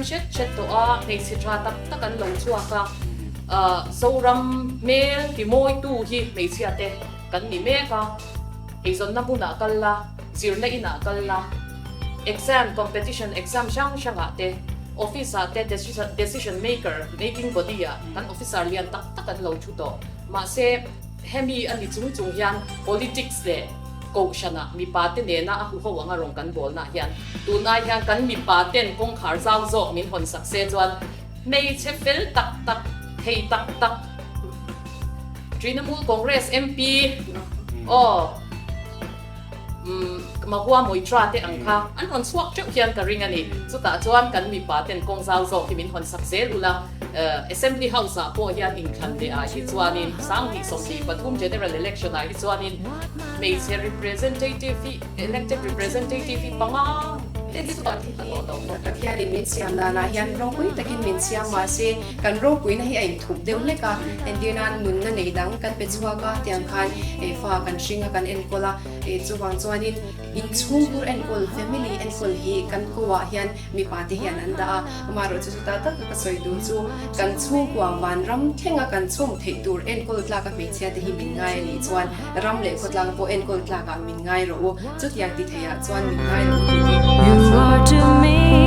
rem hret hret tawh a, hmeichhe tha tak tak an lo chhuak a, Zoram hmel timawitu hi hmeichhia te kan ni mek a, eizawnna hmunah kal la, zirna inah kal la, exam, competition exam hrang hrangah te, office ah te decision maker, making body ah kan officer lian tak tak an lo thu tawh. Mahse, hemi a ni chung chung hian politics leh kohhranah mipa te nena a huho anga rawn kan bawlnaah hian tunai hian kan mipa ten kawngkhar zau zawk min hawn sak se chuan hmeichhe fel tak tak, thei tak tak Trinamool Congress MP aw Mahua Moitra te ang kha an rawn chhuak teuh hian ka ring a ni. Chutah chuan kan mipa ten kawng zau zawk hi min hawn sak zel ula, Assembly House ah pawh hian inthlan leh ah hi chuanin 2023 General Election ah hi chuanin hmeichhe representative hi elected representative hi panga te hi chu kan a tawh lo bawk. Pathianin min siam danah hian ropui takin min siam mahse kan ropuina hi a inthup deuh hlek a, entir nan nunna nei dang kan pe chhuak a tiang khan fa kan hring a kan enkawl a, chuvang chuanin inchhungkhur enkawl family enkawl hi kan ko ah hian mipa te hian an dah a, amaherawhchu chuta taka ka sawi duh chu kan chhungkua vanram thlenga kan chhawm theih tur enkawl tlaka hmeichhia te hi min ngai a nih chuan ram leh khawtlang pawh enkawl tlakah min ngai rawh u, chutiang ti theiah chuan min ngai rawh u tih hi You are to me.